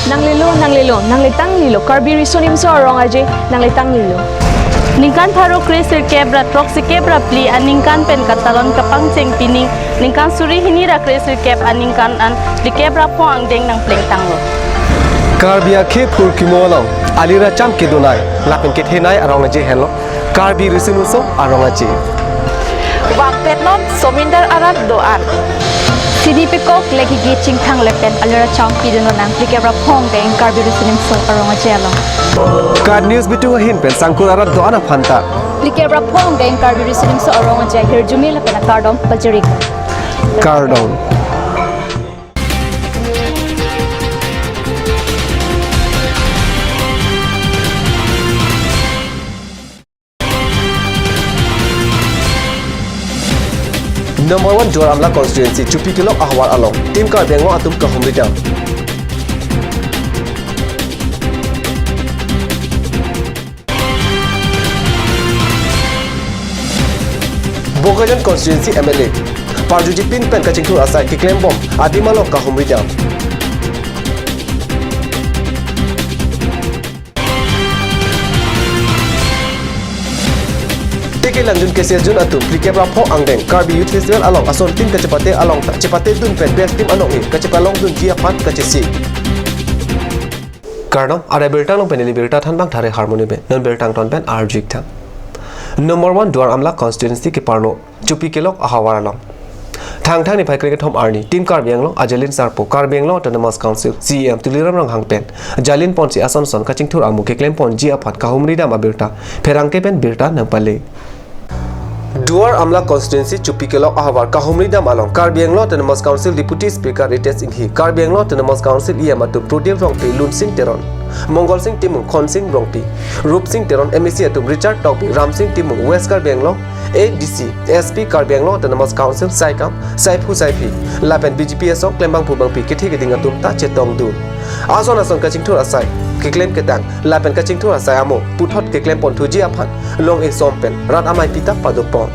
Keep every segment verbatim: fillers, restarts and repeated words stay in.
Nanglelo, nanglelo, nanglitanglelo, Karbi Riso Nimso Arong Aje, nanglitanglelo. Ningkan pharo kresirkep ra throksikep ra phli aningkan pen katalon kapangcheng pining, ningkan suri hini ra kresirkep aningkan an phlikep ra pho angdeng nangplengtanglo. Karbi akhei phurkimo along, ali ra cham kedonei, lapen kethenei arong aje henlo Karbi Riso Nimso Arong Aje. Vangpet non Somindar arat do-an. Sini pekok legi gi chingthang lapen ali ra cham pidun nang phlikep ra pho angdeng Karbi Riso Nimso Arong Aje along. KAT News bitung ahin pen sangkur arat do-an aphanta phlikep ra pho angdeng Karbi Riso Nimso Arong Aje ahirjume lapen akardom pajirlo. Kardom. Number one Duar Amla constituency Chupi Kelok ahavar along Team Karbi Anglong atum kahumri dam. Bokajan constituency M L A parjuji pin pen kachingthur asai keklem bom adim along kahumri dam. Teke langjun kese jun atum phlikep ra pho angdeng Karbi Youth Festival along asontin kachepate along ta chepate dun pen best team anong-e kachepalong dunji aphan kachesi. Kardom, arai birta long pen ili birta thanbang thare harmoni be non birta ton pen arju-ik tha. Number one Duar Amla constituency keparlo Chupi Kelok ahavar along Thangthang niphai krekethom arni Team Karbi Anglong ajalin sarpo Karbi Anglong Autonomous Council C E M Tuliram Ronghang pen jalin ponsi ason son kachingthur amu keklem ponji aphan kahumri dam abirta pherangke pen birta nangpale. Duar Amla constituency Chupi Kelok ahavar kahumri dam along Karbi Anglong Autonomous Council Deputy Speaker Ritesh Enghi, Karbi Anglong Autonomous Council E M atum Prodip Rongpi, Lunsing Teron, Mongol Sing Timung, Khonsing Rongpi, Rupsing Teron, M A C atum Richard Tokbi, Ramsing Timung, West Karbi Anglong A D C, S P Karbi Anglong Autonomous Council Saikam, Saiphu Saiphi, lapen B J P asong klembangphu bangpi kethe keding atum ta chetong dun. Ason ason kachingthur asai keklem ketang lapen kachingthur asai amo puthot keklem ponthuji aphan long-e som pen rat amei pita padopon.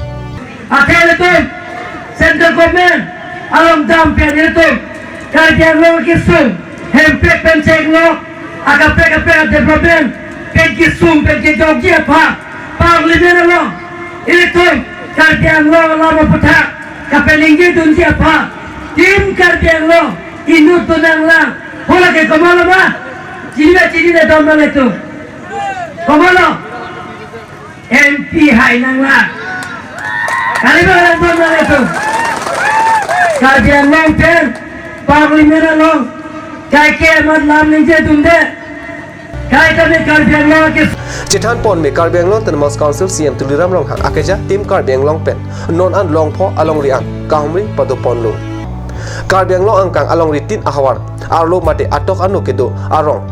Akhei atum, Central Government along dam pen ilitum Karbi Anglong kesung hempek pen chenglo, akaprek kaprek development pen kesung pen kejokji aphan Parliament along ilitum Karbi Anglong alam aputhak kapeningje dunji aphan Team Karbi Anglong inut dunang lang. Hala ke komatlo ma? Chini ma, chini ma, dam ma ilitum? Komatlo? M P hai nang lang. Kali ma lang dam ma ilitum? Karbi Anglong pen Parliament along kaike amat lam ningje dunde. Kai kami Karbi Anglong ke. Chethan pon me Karbi Anglong Autonomous Council C E M Tuliram Ronghang akeja Team Karbi Anglong pen non an longpho alongri an kahumri padoponlo. Karbi Anglong angkang alongri tin ahavar arlo mate atok ano kedo arong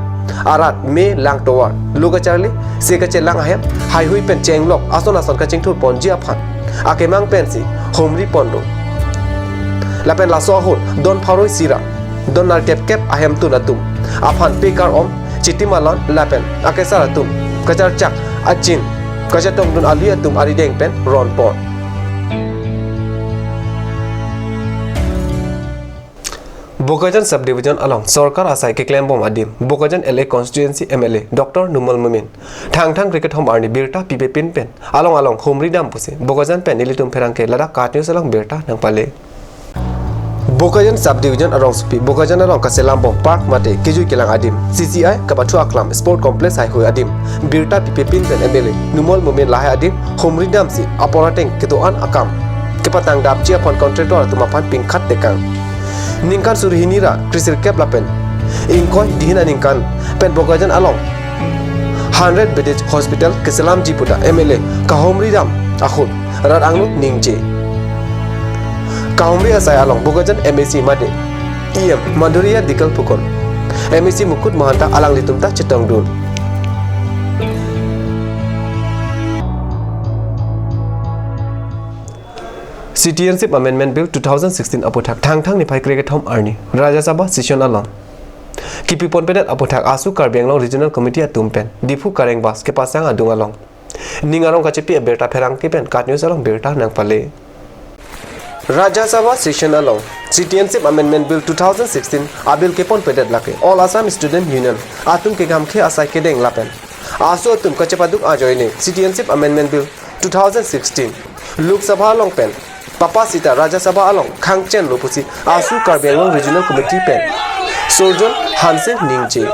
arat me lang tovar lo kacharli se kachelang ahem haihui pen chenglok ason ason kachingthur ponji aphan akemang pensi humri ponlo. Lapen laso ahut don pharo isi ra don nalkep kep ahemtun atum aphan pekar om chitimalon lapen akesar atum kacharchak achin kachatongdun alui atum arideng pen ronpon. Bokajan Subdivision along sorkar asai keklem bom adim Bokajan L A constituency M L A Doctor Numal Momin Thangthang krekethom arni birta pipe pin pen along along humri dam pusi Bokajan pen ilitum pherangke ladak KAT News along birta nangpale. Bokajan Subdivision arongsopi Bokajan along kaselam bom park mate kejui kelang adim C C I kapathu aklam sport complex haihui adim birta pipe pin pen M L A Numal Momin lahai adim humri damsi apor ateng kedo-an akam kepatang dapji aphan contractor atum aphan pingkhat tekang. Ningkan suri hini ra kresirkep lapen ingkoi dihin aningkan pen Bokajan along hundred bedded hospital keselamji puta M L A kahumri dam ahut rat angno ningje. Kahumri asai along Bokajan M A C mate E M Madhuriya Dikal Phukan, M A C Mukut Mahanta alanglitum ta chetongdun. Citizenship Amendment Bill two thousand sixteen aputhak Thangthang niphai krekethom arni Rajya Sabha session along kipi ponpedet aputhak ASU Karbi Anglong Regional Committee atum pen Diphu Kareng Bus kepasang adung along ning arong kachepi abirta pherangke pen KAT News along birta nangpale. Rajya Sabha session along Citizenship Amendment Bill two thousand sixteen abill keponpedet lake All Assam Student Union atum kekhamkhe asai kedeng lapen aso atum kachepaduk ajoine Citizenship Amendment Bill two thousand sixteen Lok Sabha along pen papasita Rajya Sabha along khangchenlo pusi asu Karbi Anglong Regional Committee pen Surjon Hanse ningje.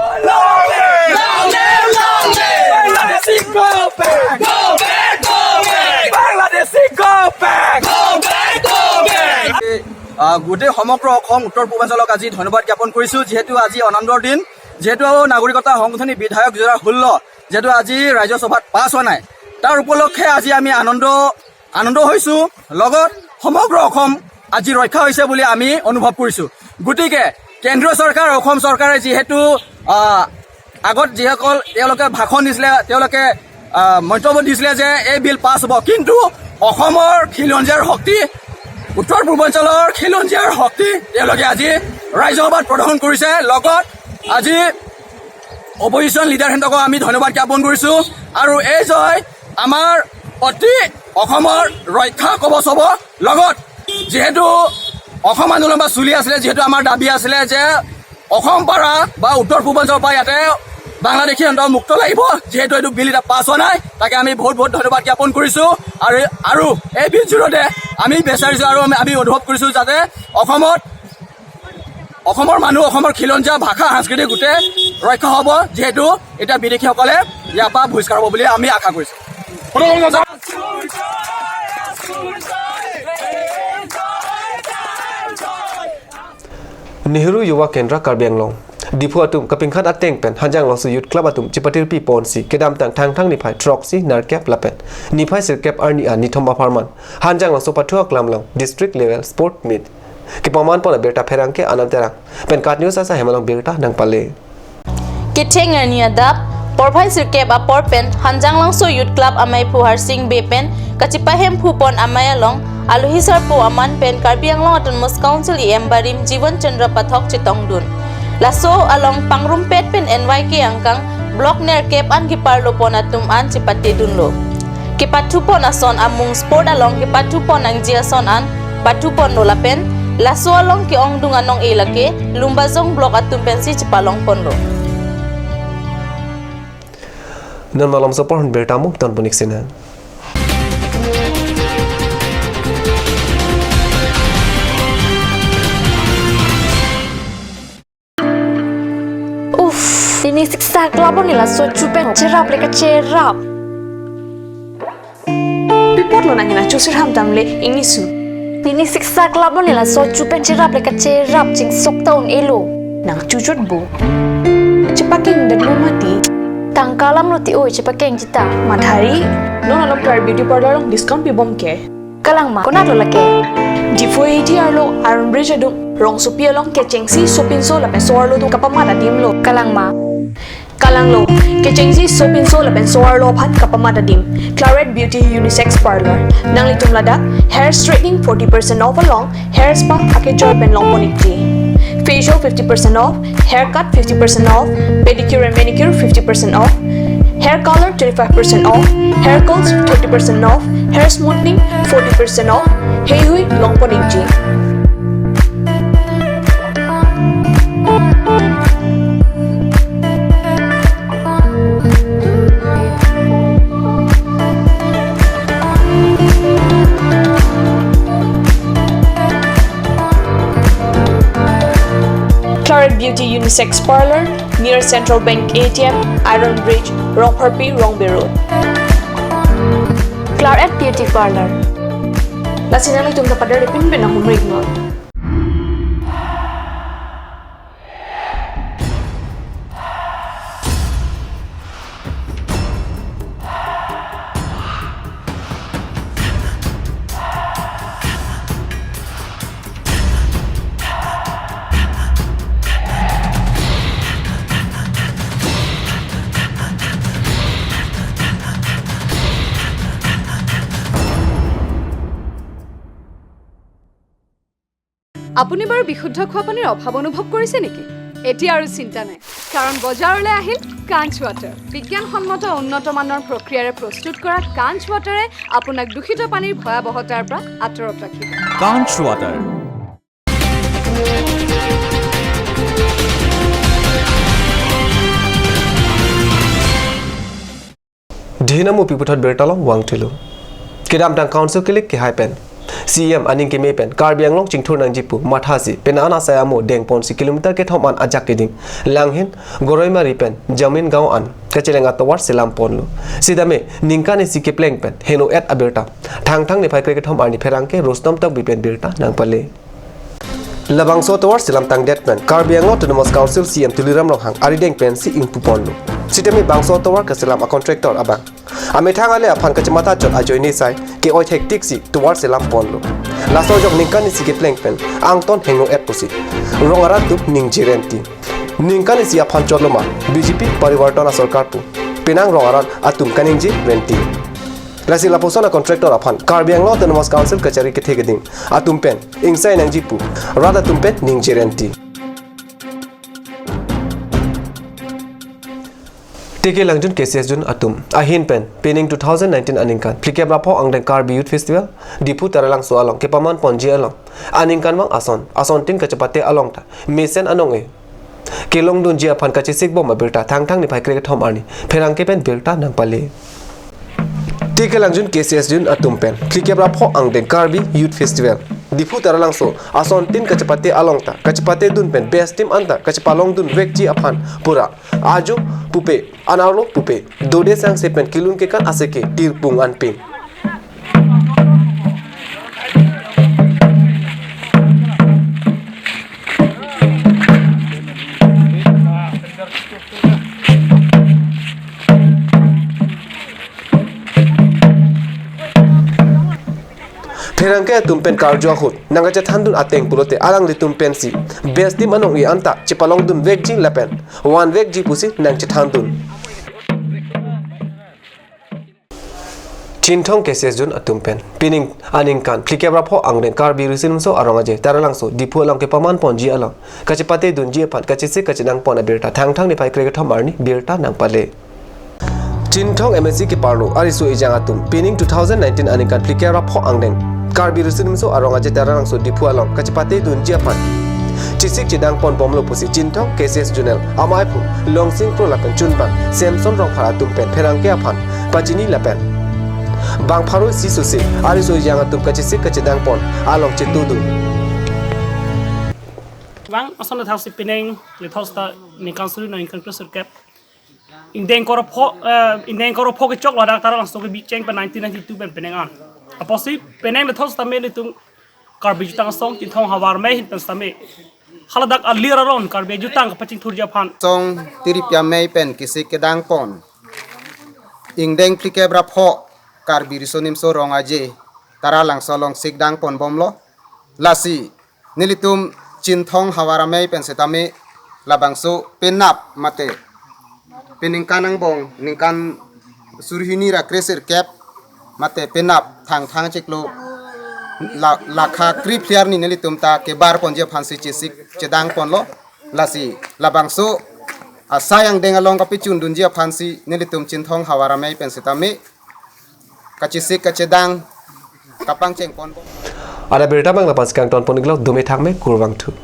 Bangladeshi go back! Go back, go back! Bangladeshi go back! Go back, go back! আহ, গোটেই সমগ্ৰ অসম উত্তৰ পূৰ্বাঞ্চলক আজি ধন্যবাদ জ্ঞাপন কৰিছো, যিহেতু আজি আনন্দৰ দিন, যিহেতু নাগৰিকতা সংশোধনী বিধেয়ক দুহেজাৰ ষোল্ল যিহেতু আজি ৰাজ্যসভাত পাছ হোৱা নাই, তাৰ উপলক্ষে আজি আমি আনন্দ আনন্দ হৈছো, লগত সমগ্ৰ অসম আজি ৰক্ষা হৈছে বুলি আমি অনুভৱ কৰিছো। গতিকে কেন্দ্ৰীয় চৰকাৰ, অসম চৰকাৰে যিহেতু, আহ, আগত যিসকল তেওঁলোকে ভাষণ দিছিলে, তেওঁলোকে, আহ, মন্তব্য দিছিলে যে এই বিল পাছ হ'ব, কিন্তু অসমৰ খিলঞ্জীয়াৰ শক্তি, উত্তৰ পূৰ্বাঞ্চলৰ খিলঞ্জীয়াৰ শক্তি তেওঁলোকে আজি ৰাজ্যসভাত প্ৰদৰ্শন কৰিছে। লগত আজি অপজিশ্যন লিডাৰসকলক আমি ধন্যবাদ জ্ঞাপন কৰিছো আৰু এই জয় আমাৰ অতি অসমৰ ৰক্ষা কৱচ হ'ব। লগত যিহেতু অসম আন্দোলন বা চলি আছিলে, যিহেতু আমাৰ দাবী আছিলে যে অসম পাৰা বা উত্তৰ পূৰ্বাঞ্চলৰ পৰা ইয়াতে বাংলাদেশী অন্তত মুক্ত লাগিব, যিহেতু এইটো বিল এটা পাছ হোৱা নাই, তাকে আমি বহুত বহুত ধন্যবাদ জ্ঞাপন কৰিছো। আৰু আৰু এই বিল জৰিয়তে আমি বিচাৰিছো আৰু আমি আমি অনুভৱ কৰিছো যাতে অসমত অসমৰ মানুহ, অসমৰ খিলঞ্জীয়া ভাষা সংস্কৃতি গোটেই ৰক্ষা হ'ব, যিহেতু এতিয়া বিদেশীসকলে ইয়াৰ পৰা বহিষ্কাৰ হ'ব বুলি আমি আশা কৰিছো। Nehru Yuva Kendra Karbi Anglong. Diphu atum kapingkhat ateng pen Hanjanglangso Youth Club atum chipatirpi ponsi kedamtang Thangthang niphai throksi nerkep lapen niphai sirkep arni an nithom apharman Hanjanglangso pathu aklam along district level sport meet kepaman pon abirta pherangke Anand Terang pen KAT News asai hem along birta nangpale. Ketheng arni adap porphai sirkep apor pen Hanjanglangso Youth Club amei phu Harsing Bey pen kachipahemphu pon amei along alohi sarpo aman pen Karbi Anglong Autonomous Council E M barim Jiwan Chandra Pathak chetongdun. Laso along pangrumpet pen N Y K angkang block nerkep an kiparlo pon atum an chipatedunlo. Kepathu pon ason amung sport along kepathu pon nangji ason an pathu ponlo lapen laso along ke-ongdung anong-e lake Lumbajong block atum pensi chipalong ponlo. Non malom sopor hon birta mo ton punik sina. Uff, pini siksak labon nila so chupen cherap le kacherap. Pipot lo nang hena chusir ham tam le ingni su. Pini siksak labon nila so chupen cherap le kacherap chingsok ta un-elo. Nang chuchot bo. Chepakeng den lo mati. Tangka alam lo ti oi chepakeng chita. Mathari. Non along Clarette Beauty Parlour along discount pibom ke. Kalang ma, konat lo lake? Diphu A T R lo Iron Bridge adung rongsopi along kechengsi sopinso lapen so-arlo atum kapamat adim lo. Kalang ma? Kalang lo, kechengsi sopinso lapen so-arlo aphan kapamat adim. Clarette Beauty Unisex Parlour. Nanglitum ladak hair straightening forty percent off along hair spa akejoy pen long pon ikji. Facial fifty percent off, haircut fifty percent off, pedicure and manicure fifty percent off, hair color twenty-five percent off, hair curls thirty percent off, hair smoothing forty percent off, heihui long pon ikji. Clarette Beauty Unisex Parlour, near Central Bank A T M, Iron Bridge, Rongpharpi, Rongbe Road. Clarette Beauty Parlour. Lasi nanglitum ta pader pin pin na humrik no. আপুনি বাৰু বিশুদ্ধ খোৱা পানীৰ অভাৱ অনুভৱ কৰিছে নেকি? এতিয়া আৰু চিন্তা নাই, কাৰণ বজাৰলৈ আহিল কাঞ্চ ৱাটাৰ। বিজ্ঞানসন্মত উন্নত মানৰ প্ৰক্ৰিয়াৰে প্ৰস্তুত কৰা কাঞ্চ ৱাটাৰে আপোনাক দূষিত পানীৰ ভয়াৱহতাৰ পৰা আঁতৰত ৰাখিব। Kanch Water. Dhinam upi puthot birta along vangthulo. Kedamtang council kilik kehai pen C E M aning keme pen Karbi Anglong chingthur nangji pu mathasi penang asai amo dengponsi kilometer kethom an ajak keding Langhin Goroimari pen Jamin Gaon an kacheleng atovar selam ponlo. Sitame ningkan isi kepleng pen heno-et abirta Thangthang niphai krekethom arni pherangke Rustom Tokbi pen birta nangpale. Labangso atovar selam tangdet pen Karbi Anglong Autonomous Council C E M Tuliram Ronghang arideng pensi ingpu ponlo. Sitame bangso atovar keselam a contractor abang amethang ale aphan kachimata chot ajoine sai ke-oi thektiksi tovar selam ponlo. Laso ajok ningkan isi kepleng pen angton heno-et pusi rong arat atum ningje renti. Ningkan isi aphan chotlo ma B J P parivartan asorkar pu penang rong arat atum kaningje renti. Lasi lapuson a contractor aphan Karbi Anglong Autonomous Council kachari kethe keding atum pen ingsai nangji pu rat atum pen ningje renti. Tike langjun K C S jun atum ahin pen pining two thousand nineteen aningkan phlikep ra pho angdeng Karbi Youth Festival Diphu Taralangso along kepaman ponji along aningkanvang ason asontin kachepate along ta mesen anong-e kelongdunji aphan kachesik bom abirta Thangthang niphai krekethom arni pherangke pen birta nangpale. Tike langjun K C S jun atum pen phlikep ra pho angdeng Karbi Youth Festival Diphu Taralangso asontin kachepate along ta kachepate dun pen best team anta kachepalongdun vekji aphan pura ajo pupe, anerlo pupe, dode sangse pen kelun kekan aseke tirpung anpin. Pherangke atum pen karju ahut nangkachethandun ateng pulote alanglitum pensi best team anong-e anta chepalongdun vekji lapen van vekji pusi nangchethandun. Chinthong K C S jun atum pen pining aningkan phlikep ra pho angdeng Karbi Riso Nimso Arong Aje Taralangso Diphu along kepaman ponji along kachepate dunji aphan kachesik kachedang pon abirta Thangthang niphai krekethom arni birta nangpale. Chinthong M A C keparlo ariso ejang atum pining two thousand nineteen aningkan phlikep ra pho angdeng Karbi Riso Nimso Arong Aje Taralangso Diphu along kachepate dunji aphan chesik chedang pon bomlo pusi Chinthong K C S Zonal amaiphu Longsing Kro lapen chunbang Samson Rongphar atum pen pherangke aphan pachini lapen bang pharo isi susi ariso ejang atum kachesik kachedang pon along chetudun. Vang ason thak si penang lethos ta ningkan suri na ningkan kresirkep. Ingdeng koro pho, eh, ingdeng koro pho kechok ladak Taralangso kebi cheng pen nineteen ninety-two pen penang an. Apotsi penang lethos ta me litum Karbi Jutang Asong Chinthong Havar Mei hin pen sitame haladak alir aron Karbi Jutang kapachingthurji aphan. Song Tiripia Mei pen kesik kedang pon. Ingdeng phlikep ra pho Karbi Riso Nimso Arong Aje Taralangso along sik dang pon bomlo. Lasi nelitum Chinthong Havar Amei pen sitame labangso penap mate peningkan angbong ningkan surhini ra kresirkep mate penap Thangthang chiklo la, lakha kri phli arni nelitum ta kebar ponji aphansi chesik chedang ponlo. Lasi labangso asai angdeng along kapachun dunji aphansi nelitum Chinthong Havar Amei pen sitame kachesik kachedang kapangcheng pon. Ada birta bang lapas kangton pon iglo dumi thangme kurvangthu.